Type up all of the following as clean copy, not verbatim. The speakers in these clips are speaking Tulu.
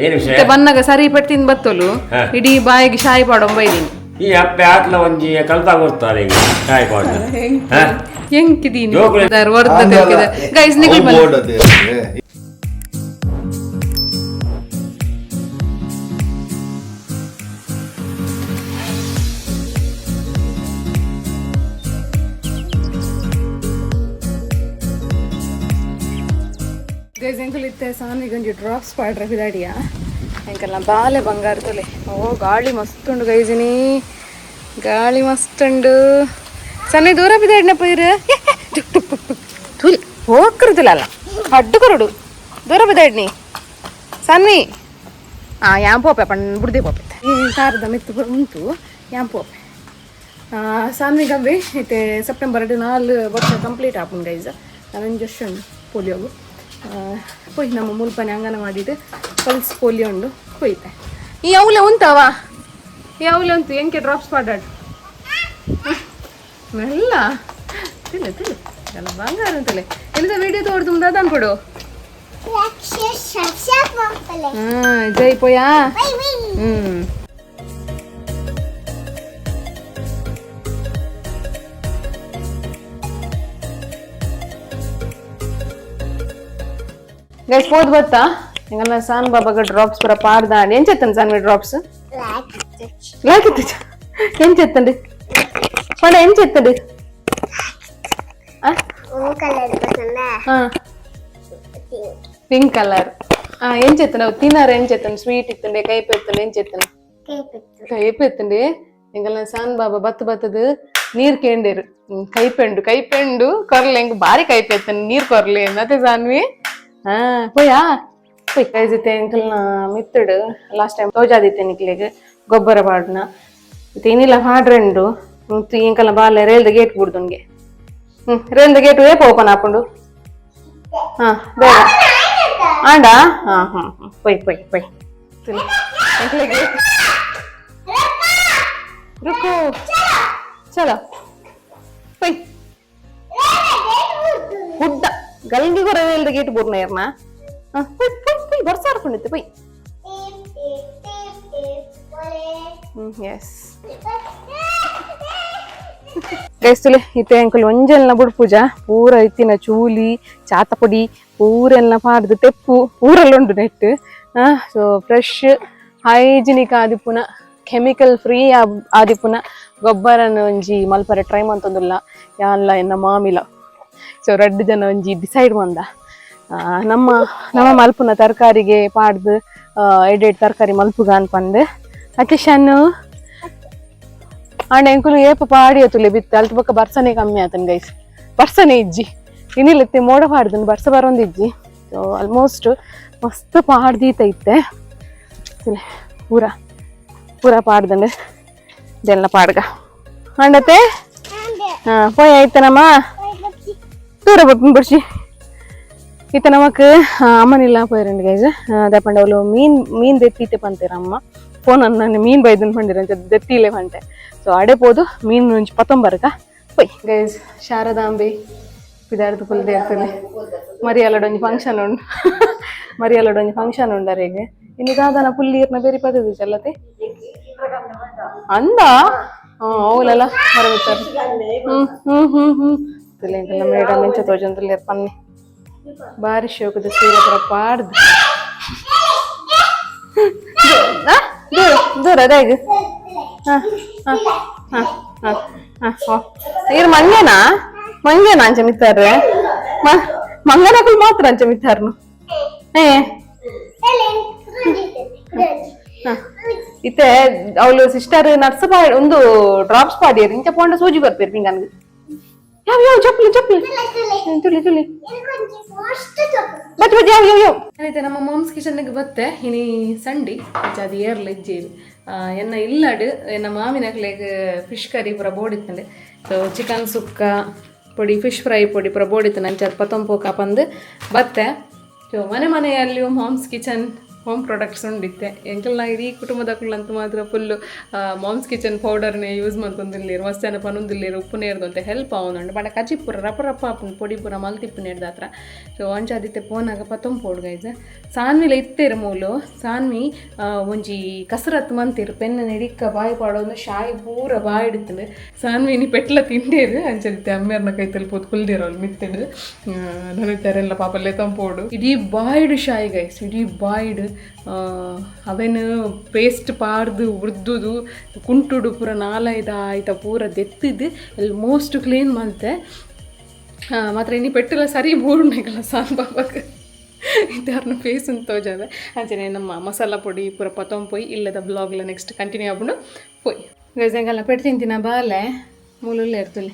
ಏನು ವಿಷಯ? ಮತ್ತೆ ಬನ್ನಾಗ ಸರಿ ಪಟ್ಟಿನ ಬತ್ತಲು. ಹಾ. ಇಡೀ ಬಾಯಿಗೆ ಶಾಯಿ ಪಾಡೊಂಬ ಇದೀನಿ. ಈ ಅಪ್ಪೆ ಆಟ್ಲ ಒಂಜಿ ಕಲ್ತಾ ಕೊಡ್ತಾರೆ ಈಗ ಕಾಯಿ ಪಾಡ್ನ. ಹಾ? ಎಂಕಿದೀನಿ. ಜೋಕುಲೆ- ಗೈಸ್ ನಿಗಲ್ ಬನ್ನಿ. ಬೋರ್ಡ್ ಅದೇ. ಗೈಸ್, ಎಂಕುಲು ಇತ್ತೆ ಸಾನ್ವಿಗೊಂಜಿ ಡ್ರಾಪ್ಸ್ ಪಾಡ್ರೆ ಬಿದಾಡಿಯ. ಎಂಕಲ್ನ ಬಾಲೆ ಬಂಗಾರ ತೊಲೆ. ಓ, ಗಾಳಿ ಮಸ್ತ್ ಉಂಡು ಗೈಸಿನಿ, ಗಾಳಿ ಮಸ್ತ್ ಉಂಡು. ಸಣ್ಣ ದೂರ ಬಿದಾಡಿನ ಪೈರು ತುಲ್ ಹೋಗ್ಕರುದಿಲ್ಲ, ಅಡ್ಡು ಕೊರಡು. ದೂರ ಬಿದಾಡ್ನಿ ಸನ್ನಿ. ಆ ಯಾಂ ಪೋಪೆ ಪಣ್ ಬುಡ್ದೆ ಪೋಪೆ. ಈ ಕಾರದ ಮೆತ್ತು ಉಂಟು ಯಾಂ ಪೋಪೆ. ಸಾನ್ವಿ ಗಂಬೆ ಇತ್ತೆ ಸೆಪ್ಟೆಂಬರ್ 4 ವರ್ಷ ಕಂಪ್ಲೀಟ್ ಆಪುಂಡು ಗೈಸ್. ನಾನು ಜಸ್ಟ್ ಉಂಡು ಪೋಲಿಯೋಗು ಪೊಯ್. ನಮ್ಮ ಮುಲ್ಪನೆ ಅಂಗನವಾಡಿಡ್ ಪಲ್ಸ್ ಪೋಲಿಯೋ ಉಂಡು, ಪೊಯ್ತೆ. ಈ ಅವಲೆ ಉಂಟವ, ಈ ಅವಲೆ ಉಂಟು. ಎಂಕೆ ಡ್ರಾಪ್ಸ್ ಪಾಡಾಡು ಮೆಲ್ಲ ತಿಲ್ಲ ತಿಲ್ಲ ಎಲ್ಲ ಬಂಗಾರ ಅಂತಲೇ. ಎಲ್ಲಿದ ವಿಡಿಯೋ ತೋಡ್ದು ಅನ್ಕೊಡು. ಹಾಂ, ಜೈ ಪೋಯಾ. ಹ್ಮ್ ಗೈಸ್, ಪೋದ್ ಬತ್ತಾ. ಎಂಗಲ್ಲ ಸಾನ್ ಬಾಬಾಗ ಡ್ರಾಪ್ಸ್ ಪೂರ ಪಾಡ್ದ. ಎಂಚೆತ್ತನ್ ಸಾನ್ವಿ ಡ್ರಾಪ್ಸ್? ಲಾಕ್ ಇತ್ತು. ಎಂಚೆತ್ತಂడి ಪಂಡ, ಎಂಚೆತ್ತಂడి? Pink colour. ಎಂಚೆತ್ತಂడి ಅವು ತಿನ್ನಾರ? ಎಂಚೆತ್ತಂడి? ಸ್ವೀಟ್ ಇತ್ತಂಡೆ, ಕೈಪೆ ಇತ್ತಂಡೆ, ಎಂಚೆತ್ತಂడి? ಕೈಪೆ ಇತ್ತಂಡಿ. ಎಂಗಲ್ಲ ಸಾನ್ ಬಾಬಾ ಬತ್ತು ಬತ್ತದು ನೀರ್ ಕೇಂಡೇರು. ಕೈಪೆಂಡು ಕೈಪೆಂಡು ಕೊರ್ಲೆ, ಎಂಕ್ ಬಾರಿ ಕೈಪೆ ಎತ್ತಂಡು, ನೀರ್ ಕೊರ್ಲೆ ಮತ್ತೆ ಸಾನ್ವಿ. ಹಾ, ಪೋಯಾ ಪೋಯ್. ಕೈಜಿತೆ ಎಂಕಲ್ನ ಮಿತ್ತಡು ಲಾಸ್ಟ್ ಟೈಮ್ ತೋಜಾದಿತ್ತೆ ನಿಕ್ಲೆಗ್ ಗೊಬ್ಬರ ಪಾಡ್ನ. ಇತ್ತೆ ಏನಿಲ್ಲ ಪಾಡ್ರೆಂಡು. ಮತ್ತು ಎಂಕಲ್ನ ಬಾಲೆ ರೈಲ್ದ ಗೇಟ್ ಬುಡ್ದುನ್ಗೆ. ರೈಲ್ದ ಗೇಟ್ ಏಪ ಓಪನ್ ಆಪುಂಡು? ಹಾ, ಬೇಗ ಆಂಡ. ಹಾ ಹಾ ಹಾ, ಪೊಯ್ ಪೊಯ್ ಪೊಯ್. ಎಂಕ್ಲೆಗ್ ರುಕು, ಚಲೋ ಪೊಯ್. ಗುಡ್ಡ ಗಲ್ಗಿ ಕೊರವೇಲ್ದ ಗೇಟ್ ಬೂರ್ನ ಏರ್ನ. ಪೊಯ್ ಪೊಯ್ ಪೊಯ್, ಬರ್ಸ ಆಡ್ಕೊಂಡಿತ್ತು, ಪೊಯ್. ಎಸ್ ಗೈಸ್ತುಲೆ, ಇತ್ತೆ ಅಂಕಲ್ ಒಂಜೆಲ್ನ ಬುಡ್ಪುಜ. ಪೂರ ಇತ್ತಿನ ಚೂಲಿ ಚಾತ ಪೊಡಿ ಪೂರೆಲ್ಲ ಪಾಡ್ದು ತೆಪ್ಪು ಪೂರೆಲ್ಲ ಉಂಡು net. So fresh hygienic ಆದಿಪ್ಪುನ, chemical free ಆದಿಪ್ಪುನ ಗೊಬ್ಬರನ ಒಂಜಿ ಮಲ್ಪರೆ ಟ್ರೈ ಮಂತೊಂದುಲ್ಲ ಯಾನ್ಲ ಎನ್ನ ಮಾಮಿಲ. ಸೊ ರಡ್ಡ್ ಜನ ಒಂಜಿ ಡಿಸೈಡ್ ಮಂದ, ನಮ್ಮ ನಮ್ಮ ಮಲ್ಪುನ ತರಕಾರಿಗೆ ಪಾಡ್ದು ಎಡೆಡ್ ತರಕಾರಿ ಮಲ್ಪುಗ ಅನ್ಪಂದು. ಅತ್ತೆ ಶನ್ನು ಆಂಡ ಎಂಕುಲು ಏಪ ಪಾಡಿ ತುಲೆ ಬಿತ್ತು ಅಲ್ತ ಬೊಕ್ಕ ಬರ್ಸನೆ ಕಮ್ಮಿ ಆತನ್ ಗೈಸ್. ಬರ್ಸನೆ ಇಜ್ಜಿ ಇನ್ನಿಲ್ಲತ್ತೆ. ಮೋಡ ಪಾಡ್ದನ್, ಬರ್ಸ ಬರೋಂದು ಇಜ್ಜಿ. ಸೊ ಆಲ್ಮೋಸ್ಟ್ ಮಸ್ತ್ ಪಾಡ್ದೀತ ಇತ್ತೆ. ತುಲೆ ಪೂರ ಪೂರ ಪಾಡ್ದಂಡೆ ಇದೆಲ್ಲ ಪಾಡ್ಗ ಆಂಡತೆ. ಹಾ, ಪೋಯ್ ಆಯ್ತನಮ್ಮ. ದೂರ ಬುಡ್ಚಿ. ಇತ್ತ ನಮಕ್ ಅಮ್ಮನಿಲ್ಲ ಪೋಯರಂಡು ಗೈಸ್. ದಪ್ಪಂಡ ಅವಳು ಮೀನ್ ಮೀನ್ ದೆತ್ತೀತೆ ಪಂತೀರ. ಅಮ್ಮ ಫೋನ್ ನಾನು ಮೀನ್ ಬೈದನ್ ಪಂಡಿರ ದೆತ್ತಿಲೆ ಪಂಟೆ. ಸೊ ಅಡೆ ಪೋದು ಮೀನ್ ಒಂಜಿ ಪತ್ತೊಂಬರ್ಕ ಪೊಯ್. ಗೈಸ್, ಶಾರದಾಂಬೆ ಪಿದಾರ್ದು ಕುಲ್ದೆ ಇರ್ತದೆ. ಮರಿಯಲಡೊಂಜಿ ಫಂಕ್ಷನ್ ಉಂಡು, ಮರಿಯಲಡೊಂಜಿ ಫಂಕ್ಷನ್ ಉಂಡರೇಗೆ. ಇನ್ನು ದಾದನ ಪುಲ್ಲಿ ಇರ್ನ ಬೇರೆ ಪದದು ಚಲ್ಲತೆ ಅಂದ ಅವಲಲ್ಲ ಮರಬಿತ್ತಾರೆ. ಹ್ಮ್ ಹ್ಮ್ ಹ್ಮ್ ಹ್ಮ್ ತುಲೆ ಮೇಡಮ್ ಎಂಚ ತೋಜೊಂದುಲ್ಲೆರ್ ಪನ್ನಿ. ಬಾರಿ ಶೋಕದ ಸೀರೆ ಪೂರ ಪಾಡ್ದು. ಆ? ದೂರ ದೂರ ಅದಾಗ. ಹಾ ಹಾ ಹಾ ಹಾ ಹಾ. ಓ, ಇರ್ ಮಂಗೇನಾ? ಮಂಗೇನಾ ಅಂಚ ಮಿತ್ತಾರ್ರೆ? ಮಂಗನಕುಲು ಮಾತ್ರ ಅಂಚ ಮಿತ್ತಾರ್ನು. ಏ ಹ. ಇತ್ತೆ ಅವಳು ಸಿಸ್ಟರ್ ನರ್ಸ್ ಪಾ ಒಂದು ಡ್ರಾಪ್ಸ್ ಪಾಡಿಯರ್. ಇಂಚ ಪೋಂಡ ಸೂಜಿ ಬರ್ಪೇರು ಪಿಂಗನ್ಗೆ. ಯಾವ ಯಾವ ಚಪ್ಪಲಿ ಚಪ್ಪಲಿ ತುಳಿ ತುಳಿ ಬಚ್ಚ ಬಚ್ಚ ಯಾವ ಯಾವ ಯಾವ. ಆಯ್ತು, ನಮ್ಮ ಮಾಮ್ಸ್ ಕಿಚನ್ಗೆ ಬತ್ತೆ. ಇನಿ ಸಂಡಿ ಅದು ಏರ್ಲ ಇಜ್ಜೇರು. ಎನ್ನ ಇಲ್ಲಡ್ ಎನ್ನ ಮಾಮಿನಕ್ಲೆಗ್ ಫಿಶ್ ಕರಿ ಪೂರ ಬೋಡಿತ್ತಂಡೆ. ಸೊ ಚಿಕನ್ ಸುಕ್ಕ ಪೊಡಿ, ಫಿಶ್ ಫ್ರೈ ಪೊಡಿ ಪೂರ ಬೋಡಿತ್ತು. ಅಂಚ ಅದು ಪತ್ತೊಂಪೋಕ ಪಂದು ಬತ್ತೆ. ಸೊ ಮನೆ ಮನೆಯಲ್ಲಿಯೂ ಮಾಮ್ಸ್ ಕಿಚನ್. Home products ಉಂಡಿತ್ತೆ. ಎಂಕಲ್ನ ಇಡೀ ಕುಟುಂಬದಕ್ಕುಲಂತೂ ಮಾತ್ರ full moms kitchen ಪೌಡರ್ನೇ use ಮಲ್ತೊಂದಿಲ್ಲೇರು. ಮಸ್ತ್ ಜನ ಪನೊಂದಿಲ್ಲೇರು ಉಪ್ಪು ನೇರ್ದು ಹೆಲ್ಪ್ ಆವೊಂದುಂಡು. ಬಟ್ ಕಜಿ ಪೂರ ರಪ ರಪ ಆಪುಂಡು, ಪೊಡಿ ಪೂರ ಮಲ್ತಿಪ್ಪು ನೇರ್ದ ಹತ್ರ. ಸೊ ಅಂಚಾದಿತ್ತೆ ಪೋನಾಗ ಪತ್ತೊಂಪೋಡು ಗೈಸ್. ಸಾನ್ವಿಲ ಇತ್ತೇರು ಮೂಲು. ಸಾನ್ವಿ ಒಂಜಿ ಕಸರತ್ತು ಮಂತಿರು, ಪೆನ್ನ ಇಡಿಕ್ಕ ಬಾಯಿ ಪಾಡೊಂದು ಶಾಯಿ ಪೂರ ಬಾಯಿ ಇಡ್ತಂಡು. ಸಾನ್ವಿನಿ ಪೆಟ್ಲ ತಿಂಡೇರು. ಅಂಚದಿತ್ತೆ ಅಮ್ಮೇರ್ನ ಕೈತಲ್ ಪೋದು ಕುಲ್ದೇರು ಅವ್ಳು ಮಿತ್ತಿಡು. ನನಗೆ ಪಾಪಲ್ಲೇ ತಂಪೋಡು. ಇಡೀ ಬಾಯ್ಡು ಶಾಯಿ ಗೈಸ್, ಇಡೀ ಬಾಯ್ಡು ಅವೇನು ಪೇಸ್ಟ್ ಪಾರ್ದು ಉರ್ದುದು ಕುಂಟುಡು ಪೂರ ನಾಲೈದ ಆಯ್ತ ಪೂರ ದೆತ್ತಿದ್ದು ಆಲ್ಮೋಸ್ಟ್ ಕ್ಲೀನ್ ಮಲ್ತೆ. ಮಾತ್ರ ಇನ್ನು ಪೆಟ್ಟೆಲ್ಲ ಸರಿ ಬೋರ್ಡ್ನಾಗಲ್ಲ ಸಾನ್ ಪಾಪಕ್ಕೆ ಇದ್ದಾರನ ಫೇಸ್ ಅಂತ ತೋಜಾವೆ. ಅಂಚನೆ ನಮ್ಮ ಮಸಾಲ ಪೊಡಿ ಪೂರ ಪತ್ತೊಂಪೊಯ್ ಇಲ್ಲದ ಬ್ಲಾಗ್ಲ ನೆಕ್ಸ್ಟ್ ಕಂಟಿನ್ಯೂ ಆಪುಂಡು. ಪೋಯ್ ಗೈಸ್, ಎಂಕಲ್ನ ಪೆಟ್ಟು ತಿಂತಿನ ಬಾಲೆ ಮೂಲುಲ್ಲ ಇರ್ತುಲೆ.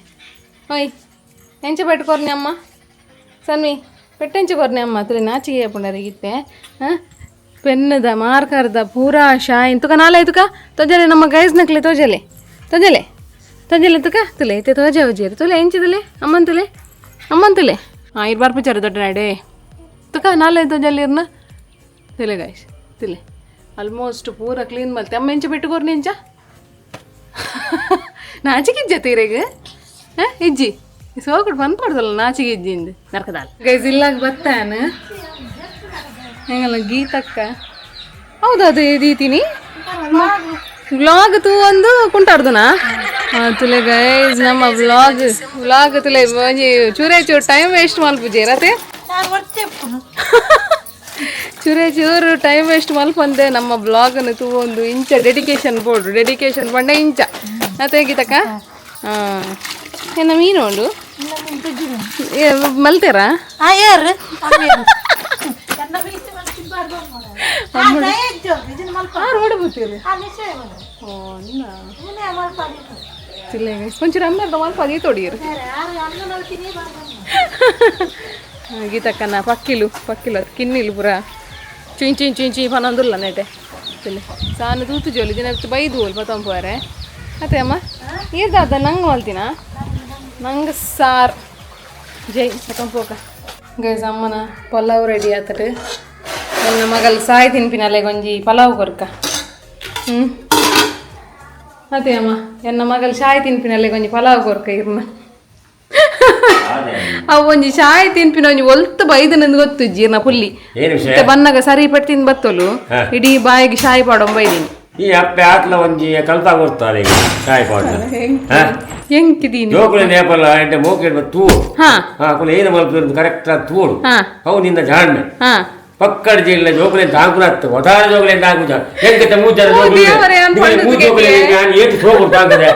ಓಯ್, ಎಂಚ ಪೆಟ್ಟು ಕೊರ್ನಿ ಅಮ್ಮ? ಸನ್ವಿ, ಪೆಟ್ಟೆಂಚ ಕೊರ್ನಿ ಅಮ್ಮ? ತುಲೆ ನಾಚಿಗೆ ಆಪುಂಡರಿಗೆ ಇತ್ತೆ. ಹಾಂ, ಪೆನ್ನದ ಮಾರ್ಕರ್ದ ಪೂರಾ ಶಾಯಿನ್ ತುಕ ನಾಲೆ ತುಕ ತೊಜಲೆ. ನಮ್ಮ ಗೈಸ್ ನಕ್ಲೆ ತೋಜಲೆ ತೊಜಲೆ ತೊಜಲೆ ತುಕ ತುಲೆ ಇತ್ತೆ ತೋಜೆ ಉಜ್ಜೇರು ತುಲೆ ಎಂಚ ತುಲೆ ಅಮ್ಮನ್ ತುಲೆ ಅಮ್ಮನ್ ತುಲೆ. ಹಾಂ, ಇರ್ ಬರ್ಪುಚಾರ ದೊಡ್ಡ ನಾಡೆ ತುಕ ನಾಲೆ ತೋಜಲೆ ಇರ್ನ ತುಲೆ ಗೈಸ್. ತುಲೆ ಆಲ್ಮೋಸ್ಟ್ ಪೂರ ಕ್ಲೀನ್ ಮಲ್ತೆ. ಅಮ್ಮ, ಎಂಚ ಪೆಟ್ಟು ಕೊರ್ನಿ? ಎಂಚ ನಾಚಿಕೆ ಇಜ್ಜ ತೀರೆಗ್? ಹಾಂ, ಇಜ್ಜಿ ಸೋಕುಡು ಪನ್ಪಡ್ದಲ್ಲ ನಾಚಿಗೆ ಇಜ್ಜಿಂದು ನರ್ಕದಾಲ್. ಗೈಸ್, ಇಲ್ಲಾಗ ಬತ್ತಾನ ಹೆಂಗಲ್ಲ ಗೀತಕ್ಕ? ಹೌದು, ಅದು ದೀತೀನಿ ವ್ಲಾಗ್ ತೂ ಒಂದು ಕುಂಟಾಡ್ದನಾ ತುಲೆ. ಗೈಸ್, ನಮ್ಮ ವ್ಲಾಗ್ ವ್ಲಾಗ್ ತುಲೆ. ಒಂಜಿ ಚೂರೇ ಚೂರು ಟೈಮ್ ವೇಸ್ಟ್ ಮಲ್ಪುಜೇರ್ ಅತೆ. ಚೂರೇ ಚೂರು ಟೈಮ್ ವೇಸ್ಟ್ ಮಲ್ಪಂದೆ ನಮ್ಮ ಬ್ಲಾಗನ್ನು ತೂ ಒಂದು ಇಂಚ dedication board. Dedication ಪಂಡ ಇಂಚ ಅತೆ ಗೀತಕ್ಕ. ಹಾಂ, ಏನ ಮೀನು ಉಂಡು ಮಲ್ತೇರಾ? ಯಾರು? ರೋಡ್ ಬತ್ತೀರಿ ಒಂಚೂರು ಅಮ್ಮೇರ್ದ ಮಲ್ಪ ಅದೇ ತೊಡಿಯರು. ಗೀತಕ್ಕನ ಪಕ್ಕಿಲು ಪಕ್ಕಿಲು ಅದು ಕಿನ್ನಿಲು ಪೂರ ಚುಂಚಿ ಚುಂಚಿ ಚುಂಚಿ ಪನೊಂದುಲ್ಲ ನೆಟೆ ತುಲೆ. ಸಾನು ತೂತು ಜೋಲಿ ದಿನ ಬೈದು ಹೋಲ್ ಪತ್ತೊಂಪುವಾರೆ ಅತ್ತೆ. ಅಮ್ಮ, ಈರ್ದಾದ ನಂಗೆ ಮಲ್ತಿನ ನಂಗೆ ಸಾರ್ ಜೈ ಪತ್ತೊಂಪೋಕ. ಗೈಸ್, ಅಮ್ಮನ ಪಲಾವ್ ರೆಡಿ ಆತರು. ನನ್ನ ಮಗಲ್ ಸಾಯ್ ತಿನ್ಪಿನಲ್ಲೆ ಒಂಜಿ ಪಲಾವ್ ಕೊರ್ಕ. ಹ್ಞೂ ಅದೇ ಅಮ್ಮ, ಎನ್ನ ಮಗಲ್ ಶಾಯ್ ತಿನ್ಪಿನಲ್ಲೆ ಒಂಜಿ ಪಲಾವ್ ಕೊರ್ಕ ಇರ್ನ. ಅವು ಒಂಜಿ ಶಾಯ್ ತಿನ್ಪಿನ ಒಂಜಿ ಒಲ್ತು ಬೈದು ನಂದು ಗೊತ್ತು ಜೀರ್ಣ ಪುಲ್ಲಿ. ಏನು ವಿಷಯ? ಮತ್ತೆ ಬನ್ನಗ ಸರಿ ಪಟ್ಟು ತಿಂದು ಬತ್ತೋಲು. ಇಡೀ ಬಾಯಿಗೆ ಶಾಯಿ ಪಾಡೊಂಬ ಬೈದೀನಿ. ಈ ಅಪ್ಪೆ ಆತ್ಲ ಒಂಜಿ ಕಲ್ತಾ ಕೊಡ್ತಾರೆ ಚಾಯ್ ಪಾಡ್ನ. ಎಂಕಿದೀನಿ. ಜೋಕುಲೆ ನೇಪಲ್ಲ ಎಂಟೆ ಮೋಕೆ ತೂಡು. ಹಾ, ಕುಲ ಏನು ಮಲ್ಪು ಕರೆಕ್ಟ್ ಆಗಿ ತೂಡು. ಅವು ನಿನ್ನ ಜಾಣ್ಮೆ. ಪಕ್ಕಡ ಜಿಲ್ಲೆ ಜೋಕುಲೆ ತಾಂಕುನತ್ತು ಒಟಾರ ಜೋಕುಲೆ ತಾಂಕು ಎಂಕತೆ ಮೂಜಾರ ಜೋಕುಲೆ. ದೇವರೇ, ಅನ್ಕೊಂಡು ಮೂಜು ಜೋಕುಲೆ ನಾನು ಏಟು ಸೋಗು ತಾಂಕದೆ.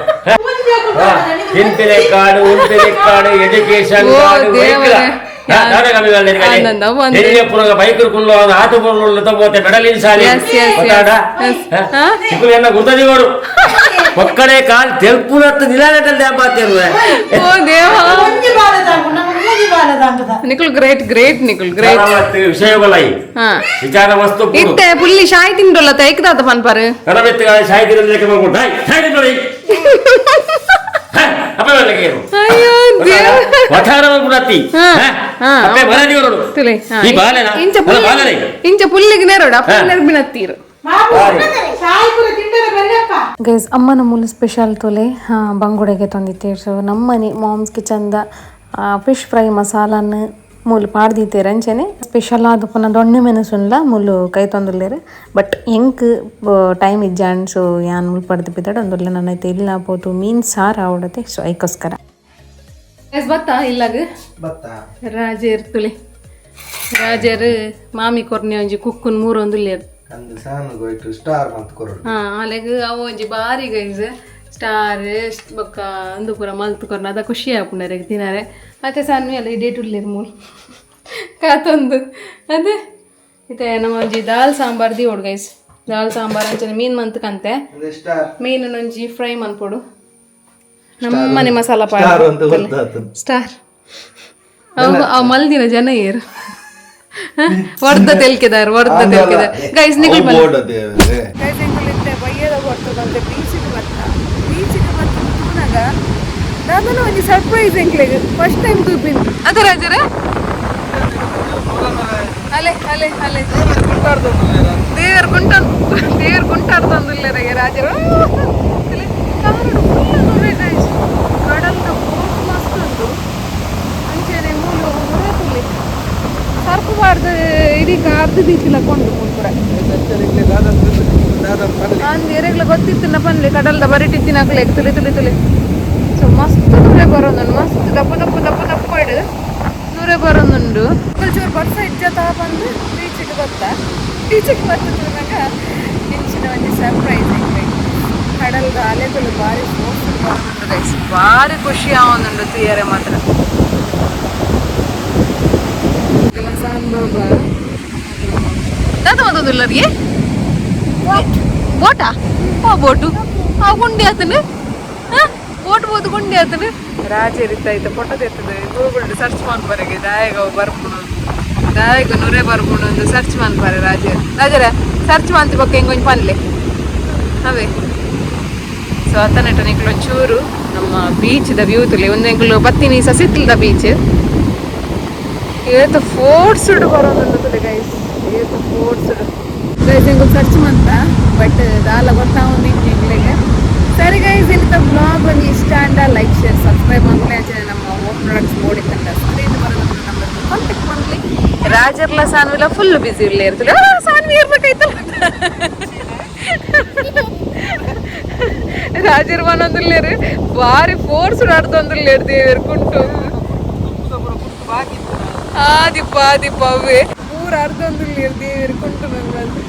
ತಿನ್ಪಿಲೆ ಕಾಡು, ಉಂಪಿಲೆ ಕಾಡು, ಎಜುಕೇಶನ್ ಓ ಕಾಡು. ದೇವರೇ. ಆನಂದ ಒಂದು. ಬೈಕ್ ಕುಲ್ಲು ಆಟೋ ಪುರಲು ತಗೋತೆ ಮೆಡಲ್ ಇನ್ಸಾಲಿ. Yes, yes, yes, yes. ಹಾ? ಇಕ್ಕುಲು ಎಲ್ಲ ಗುರ್ತದಿಗೋಡು ಒಕ್ಕಡೆ ಕಾಲ್ ತೆಲ್ಪುನತ್ತು ನಿಲಾನಟಲ್ ಮಾತೇರುವೆ. ಓ ದೇವ, ನಿಕುಲ್ ಗ್ರೇಟ್, ಗ್ರೇಟ್ ನಿಕುಲ್ ಗ್ರೇಟ್. ವಿಷಯಗಳ ಈ ವಿಚಾರ ವಸ್ತು. ಇತ್ತೆ ಪುಲ್ಲಿ ಶಾಯಿ ತಿಂಡೊಲ್ಲ ತೈಕ್ದಾತ ಪನ್ಪರು. ಕಡಬೆತ್ತುಗಳ ಶಾಯಿ ತಿನ್ನಲಿಕ್ಕೆ ಮಾಡ್ಕೊಂಡು ಹಾಯ್ ಶಾಯಿ ತಿನ್ನೋಡಿ ಅಪ್ಪ ಲೆಕ್ಕ. ಅಯ್ಯೋ ದೇವ. ವಠಾರ ಮಾಡ್ಬಿಡತ್ತಿ. ಅಪ್ಪೆ ಬರದಿವರು. ತುಲೆ. ಈ ಬಾಲೆನಾ? ಇಂಚ ಅಲ್ಲ, ಬಾಲೆನೇ. ಇಂಚ ಪುಲ್ಲಿಗೆ ನೇರೋಡು ಅಪ್ಪ ನೆರ್ಬಿನತ್ತೀರು. ಗೈಸ್, ಅಮ್ಮನ ಮೂಲ ಸ್ಪೆಷಲ್ ತೊಲೆ ಬಂಗುಡೆಗೆ ತಂದಿತ್ತೇರು. ಸೊ ನಮ್ಮನೆ ಮಾಮ್ಸ್ ಕಿಚನ್ದ ಫಿಶ್ ಫ್ರೈ ಮಸಾಲಾನ ಮೂಲು ಪಾಡ್ದಿತ್ತೇರು. ಅಂಚನೆ ಸ್ಪೆಷಲ್ ಆದ ಪುನಃ ದೊಣ್ಣೆ ಮೆಣಸುನ್ಲ ಮೂಲು ಕೈ ತಂದುಲ್ಲೇರು. ಬಟ್ ಎಂಕ್ ಟೈಮ್ ಇಜ್ಜಾಂಡ್. ಸೊ ಯಾನ್ ಮುಲ್ ಪಡ್ದು ಬಿದ್ದಾಡ ಒಂದುಲ್ಲ ನನ್ನ ಇಲ್ಲ ಪೋತು ಮೀನು ಸಾರು ಆವಡತೆ. ಸೊ ಐಕೋಸ್ಕರ ಬತ್ತಾ ಇಲ್ಲಾಗ. ಬತ್ತ. ರಾಜೇರ್ ತುಲೆ, ರಾಜೇರ್ ಮಾಮಿ ಕೊರ್ನೆ ಒಂಜಿ ಕುಕ್ಕುನ್ ಮೂರೊಂದುಲ್ಲೇರು. ಕಂದು ಸಾನು ಗೋಯ್ಟು ಸ್ಟಾರ್ ಮಂತ್ ಕೊರಡು. ಹಾ, ಅಲೆಗ್ ಅವು ಒಂಜಿ ಬಾರಿ ಗೈಸ್ ಸ್ಟಾರ್ ಬೊಕ್ಕ ಅಂದು ಪೂರ ಮಲ್ತ್ ಕೊರ್ನ ಅದ ಖುಷಿ ಆಪುಂಡು ತಿನರೆ. ಅತ್ತೆ ಸಣ್ಣ ಅಲ್ಲ ಈ ಡೇಟ್ ಉಲ್ಲೇರು ಮೂಲು ಕಾತೊಂದು ಅದೇ. ಇತ್ತೆ ನಮ್ಮ ಒಂಜಿ ದಾಲ್ ಸಾಂಬಾರ್ ದಿವೋಡು ಗೈಸ್. ದಾಲ್ ಸಾಂಬಾರ್ ಅಂಚನೆ ಮೀನ್ ಮಂತ್ ಕಂತೆ. ಅದೇ ಸ್ಟಾರ್. ಮೀನನ್ನೊಂಜಿ ಫ್ರೈ ಮನ್ಪೊಡು. ನಮ್ಮನೆ ಮಸಾಲ ಸ್ಟಾರ್ ಅಂತ ಪಾಡ. ಗೊತ್ತಾತು. ಸ್ಟಾರ್ ಅವು ಅವು ಮಲ್ದಿನ ಜನ ಏರು ವರ್ಧ ತೆಲ್ಕೆದಾರ್, ವರ್ಧ ತೆಲ್ಕೆದಾರ್ ಗೈಸ್ ನಿಕುಲ್ ಬನ್ನಿ. ಬೋರ್ಡ್ ಅದೇ. ಗೈಸ್, ಎಂಕುಲಿತ್ತೆ ಬಯ್ಯದ ಬರ್ತದಂತೆ ಬೀಚಿಗೆ ಬರ್ತ. ಬೀಚಿಗೆ ಬರ್ತ ತೂನಗ ದಾದನ ಒಂಜಿ ಸರ್ಪ್ರೈಸ್ ಎಂಕ್ಲೆಗ್. ಫಸ್ಟ್ ಟೈಮ್ ತೂಪಿನ್ ಅದ ರಾಜರ. ಅಲೆ ಅಲೆ ಅಲೆ, ದೇವರ್ ಕುಂಟ, ದೇವರ್ ಕುಂಟಾಡ್ತಂದುಲ್ಲೆರೆಗೆ ರಾಜರು. ಕಾರುಡು ಫುಲ್ ನುರೆ ಗೈಸ್. ಕಡಲ್ದ ಬೋಟ್ ಮಸ್ತ್ ಉಂಟು. ಅಂಚೆನೆ ಮೂಲು ನುರೆ ತುಲೆ ಸರ್ಪು ಬಾರ್ದು ಇದೀಗ ಅರ್ಧ ದೀತಿಲ ಕೊಂಡು ಪೂರ. ಅಂದ್ ಎರೆಗ್ಲ ಗೊತ್ತಿತ್ತಿನ ಪನ್ಲೆ, ಕಡಲ್ದ ಬರಿಟಿತ್ತಿನ ಅಕ್ಲೆ. ತುಲಿ ತುಲಿ ತುಲಿ. ಸೊ ಮಸ್ತ್ ನುರೆ ಬರೋದುಂಡು, ಮಸ್ತ್ ದಪ್ಪ ದಪ್ಪ ದಪ್ಪ ದಪ್ಪ ಇಡು ನುರೆ ಬರೋದುಂಡು. ಚೂರು ಬರ್ಸ ಇಜ್ಜತ ಬಂದು ಬೀಚಿಗೆ ಗೊತ್ತಾ? ಬೀಚಿಗೆ ಬರ್ತದಾಗ ಇಂಚಿನ ಒಂಜಿ ಸರ್ಪ್ರೈಸ್. ಕಡಲ್ದ ಅಲೆಗಳು ಭಾರಿ ಫೋರ್ಸ್ ಬರೋದುಂಡು ಗೈಸ್. ಭಾರಿ ಖುಷಿ ಆವೊಂದುಂಡು ತುಯ್ಯರೆ ಮಾತ್ರ. ದಾದ ಮತ್ತೊಂದುಲ್ಲರಿಗೆ ಬೋಟಾ? ಆ ಬೋಟು ಆ ಗುಂಡಿ ಆತನು ಬೋಟ್ ಬೋದು ಗುಂಡಿ ಆತನು. ರಾಜರಿತ್ತ ಐತ ಫೋಟೋ ತೆತ್ತದೆ. ಗೂಗಲ್ ಸರ್ಚ್ ಮನ್ಪರೆಗೆ ದಾಯಗ ಅವು ಬರ್ಪುಣು, ದಾಯಗ ನುರೆ ಬರ್ಪುಣು ಒಂದು ಸರ್ಚ್ ಮನ್ಪರೆ ರಾಜ. ರಾಜರ ಸರ್ಚ್ ಮಂತಿ ಬೊಕ್ಕ ಎಂಗೊಂಜಿ ಪನ್ಲೆ ಅವೇ. ಸೊ ಅತ್ತನಟ ನಿಕ್ಲು ಒಂಚೂರು ನಮ್ಮ ಬೀಚ್ದ ವ್ಯೂ ತುಲೆ. ಒಂದು ಎಂಕುಲು ಬತ್ತಿನಿ ಸಸಿತ್ಲದ ಬೀಚ್. ಏತ್ ಫೋರ್ಸ್ ಬರೋದುಂಡು ಗೈಸ್, ಏತ್ ಫೋರ್ಸ್ ಗೈಸ್. ಎಂಕುಲು ಸರ್ಚ್ ಮಂತ, ಬಟ್ ದಾಲ ಗೊತ್ತಾವೊಂದು ಎಂಕ್ಲೆಗ್. ಸರಿ ಗೈಸ್, ಇಂತ ಬ್ಲಾಗ್ ಒಂಜಿ ಇಷ್ಟ ಅಂಡ like, share, subscribe ಮನ್ಪುಲೆ. ಅಂಚನೆ ನಮ್ಮ ಹೋಮ್ ಪ್ರಾಡಕ್ಟ್ಸ್ ಬೋಡಿತ್ತಂಡ ಸ್ಕ್ರೀನ್ ಬರೋದು ನಂಬರ್ ಕಾಂಟ್ಯಾಕ್ಟ್ ಮನ್ಪುಲೆ. ರಾಜರ್ಲ ಸಾನ್ವಿಲ ಫುಲ್ ಬ್ಯುಸಿ ಇರ್ಲಿ ಇರ್ತದೆ. ಸಾನ್ವಿ ಇರ್ಬೇಕಾಯ್ತಲ್ಲ. ರಾಜರ್ ಮನೊಂದುಲ್ಲೇರು ಬಾರಿ ಫೋರ್ಸ್ ಆಡ್ತೊಂದುಲ್ಲೇರು ದೇವೆರ್ ಕುಂಟು. ಆದಿಪ್ಪ ಆದಿಪ್ಪ, ಅವೇ ಪೂರ ಅರ್ಧೊಂದುಲ್ಲೇರು ದೇವೆರ್ ಕುಂಟು ನಂಗಂದು.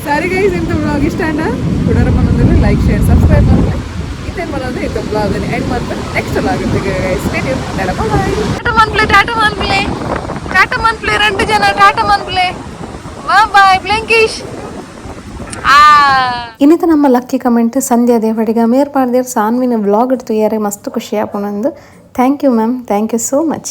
ಸರಿ ಗೈಸ್, ಇಂತ ಬ್ಲಾಗ್ ಇಷ್ಟ ಅಂಡ ಕುಡರ ಮನೊಂದುಲ್ಲೆ like, share, subscribe ಮನ್ಪುಲೆ. ಇತ್ತೆ ಮನೊಂದು ಇಂತ ಬ್ಲಾಗ್ ಎಂಡ್ ಮಾಡ್ತಾರೆ. Next vlog guys. ಟಾಟಾ ಮನ್ಪ್ಲೆ, ಟಾಟಾ ಮನ್ಪ್ಲೆ, ಟಾಟಾ ಮನ್ಪ್ಲೆ. ಎರಡು ಜನ ಟಾಟಾ ಮನ್ಪ್ಲೆ. ಬಾಯ್ ಬ್ಲೆಂಕೀಶ್ ಆ. ಇನ್ನಿತ ನಮ್ಮ ಲಕ್ಕಿ ಕಮೆಂಟ್ ಸಂಧ್ಯಾ ದೇವಡಿಗ ಮೇರ್ ಪಾಡ್ದೇರ್. ಸಾನ್ವಿನ ವ್ಲಾಗ್ ತುಯ್ಯಾರೆ ಮಸ್ತ್ ಖುಷಿ ಆಪುನಂದು. Thank you ma'am, thank you so much.